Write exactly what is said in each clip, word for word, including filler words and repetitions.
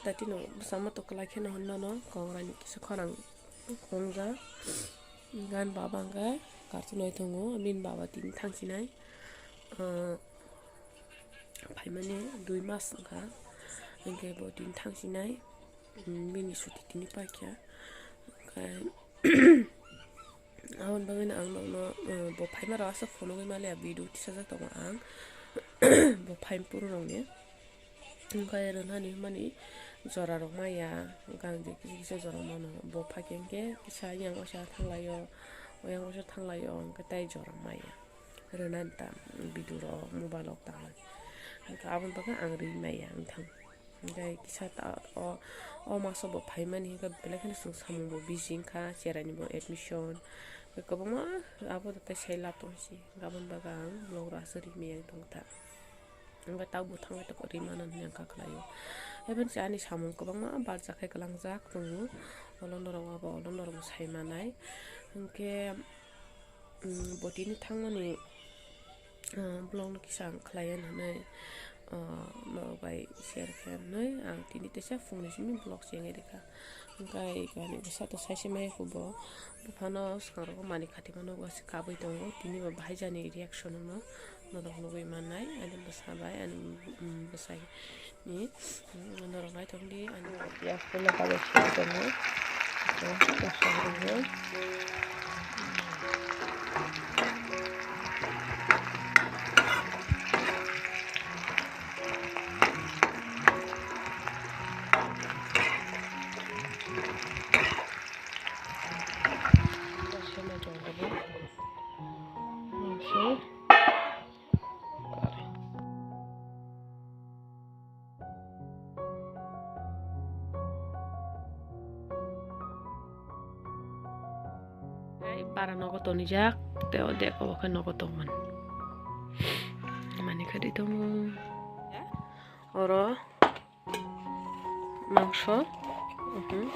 Tati no bwsa moto kwlai kheno hwnmano, kongrani kisa khorang kongjak. Gan baba hwnkhe kartu nai tongo, bini baba tini thangsinai. Ah, phaimani dui mas wngkha, hwnkhe bo tini thangsinai. Hmm, bini suti tini paikha. Hwnkhe Aboni bagwino ang nokno, eh, bo phaima rok aswk phunugwi maliya, video tisajak tongo ang bo phaima puru rokni. Hwnkhe rwnani hwnmani jora rok maya, hwnkhe ang je kisa kisa jora mano. Bo phaikhe hwnkhe kisa yang osa thanglaio, yang osa thanglaio, hwnkhe tei jora maya. Rwnani ta video rok, mobile rok ta. Hwnkhe aboni bagwi ang rwi maya wngthang. Hwnkhe kisa ta o, o maso bo phaimani hwnkhe belai kheno chwng samung bo busy wngkha, cherai ni bo admission. Hwnkhe kwbangma abo tei sai lab tong si, aboni bagwi ang vlog rw aswk rimani tong kha. Hwnkhe tabuk bo thangwi tongkha rimano hwnwi ang kha khlaio. Even se ani samung kwbangma barjak khai kwlangjak tongo. Olo norok abo, olo norok bo sai manai. Hwnkhe, mm, bo tini thangmani, ah, vlog no kisa ang khlai ya hwnwi, ah, norok bai share khe hwnwi ang tini teisa phungni simi vlog chengwi rikha. Hwnkhe ani bwsa to saise maya kho bo, buphano swkang rogo manwi khatima nokbar se kabui tongo, tini bo bahai jani reaction no norok nugui mannai, ani bwsa bai, ani, mm, bwsai. Ni, mm, norok naithok di, ani piyaj tei noka bai swi tongo. Ito, mosla rwgwi. Mangso. Tei bara nogo tonijak, tei o dek obo khe nogo tongmani. Mani khe ri tongo. Oro mangso, mhm.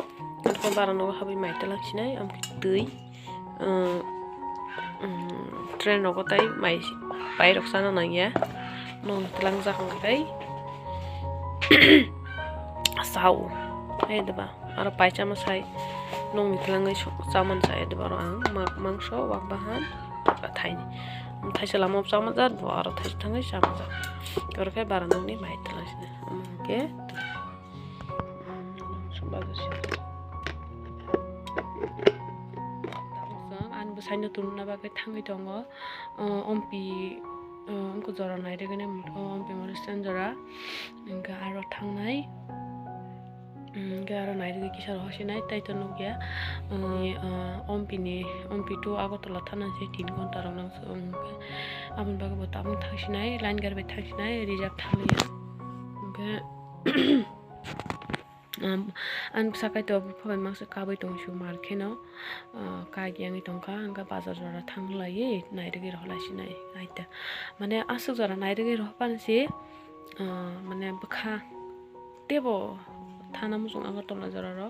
Abo bara nogo habwi mai twlang sinai, amkhe twi, uh, um, train rogo tai mai pai rok chana nangya. Nwng twlang jak wngkha tai sao. Hai deba, aro pai chama sai. Nwngni twlangwi chamani sai deba aro ang ma-, mangso wak bahan thaini. Thaisa lama chamajak, bo aro thaisa thangwi chamajak. Oro khe bara nokni mai twlang sinai. Omo hwnkhe. Ani bwsaino tongna bagwi thangwi tongo. O, ompi, o, wngkha jora nairwgwini, o, ompi mori stand jora. Hwnkhe aro thangnai. Hwnkhe aro nairwgwi kisa rw hosinai, tei to nukya. O, o, ompini, ompi to Agartala thana se tin ghonta rok nang se, hwnkhe aboni bagwi bo tabuk thangsinai, line gari bai thangsinai, reserve thangya. Hwnkhe, Am, ani bwsa kaitor bupha bai mangsa kabui tong su mar kheno, ah, kagi yangwi tongkha, hwnkhe bazar jora thanglaiwi nairwgwi rohor lai sinai aita. Mane aswk jora nairwgwi rohor phan se, ah, mane bwkha tebo thana muchung Agartala jora ro,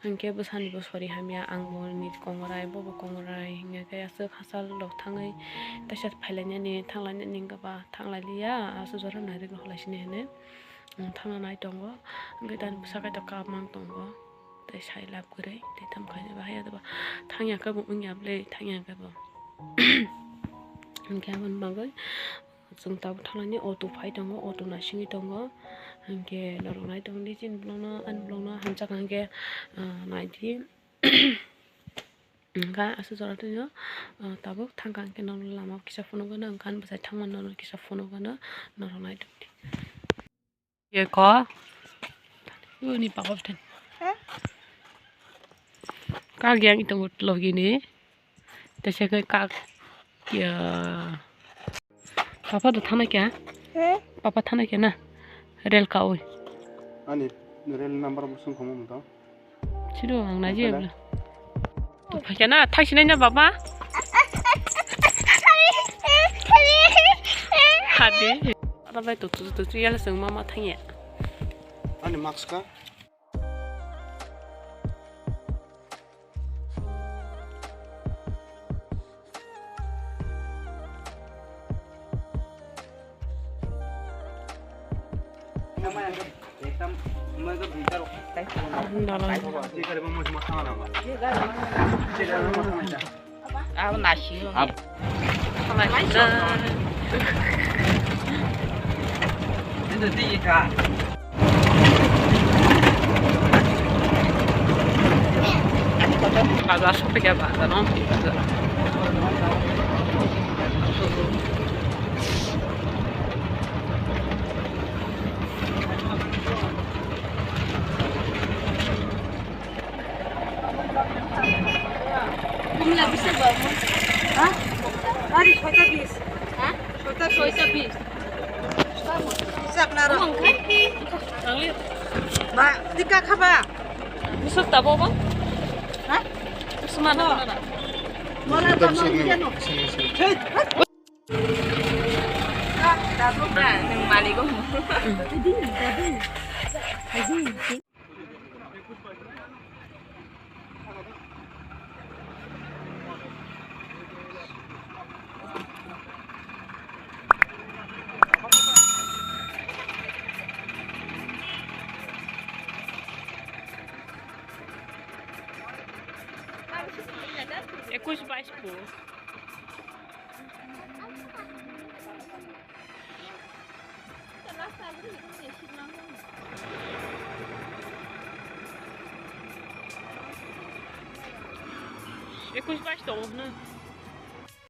hwnkhe bwsani bo sori hamya, ang bo ni kongorai, bo bo kongorai, hwnkhe aswk hachal rok thangwi taisa phailainani, thanglainani hwnkhe ba thanglai liya, aswk jora nairwgwi rohor lai sinai hwnwi. Ang thangna nai tongo, hwnkhe tani bwsa kaitor kap mang tongo, tei sai lab kwrwi, tei tamo khaina bahai ya doba thangya khe bo wngya bwle, thangya khe bo. Hwnkhe aboni bagwi chwng tabuk thangnani auto phai tongo, auto naisingwi tongo, hwnkhe norok nai tongdi chini vlogno, ani vlogno hamjakha hwnkhe, ah, naidi. Hwnkhe aswk jora tongwino, ah, tabuk thangkha hwnkhe nono lama kisa phunukgwino, hwnkhe ani bwsai thangmani nono kisa phunukgwino, norok nai tongdi. Ye ko. Uni papa bwthan. Kak yang itong logini. Tese ke kak ya. Papa do thana kya? Papa thana kya na? Rel ka oi. Ani rel number bo sung khomo mto. Siro ang naji abla. Phakya na, thai sinai na baba? Hadi. Ara bai tu tu tu yala sung mama thangya. Ani mask ka? Abo nasi. Bazar sokphaikha bazar no. Kumla bisa ba? Ha? Ari sota bis. Ha? Sota soita bis. Sak naro. Ba, tika khaba. Bisa tabo ba? Ha? Semana mana? Mana tamo dia no. Hey. Nang maligo. Ekush bais po. Ekush bais tongo hwno.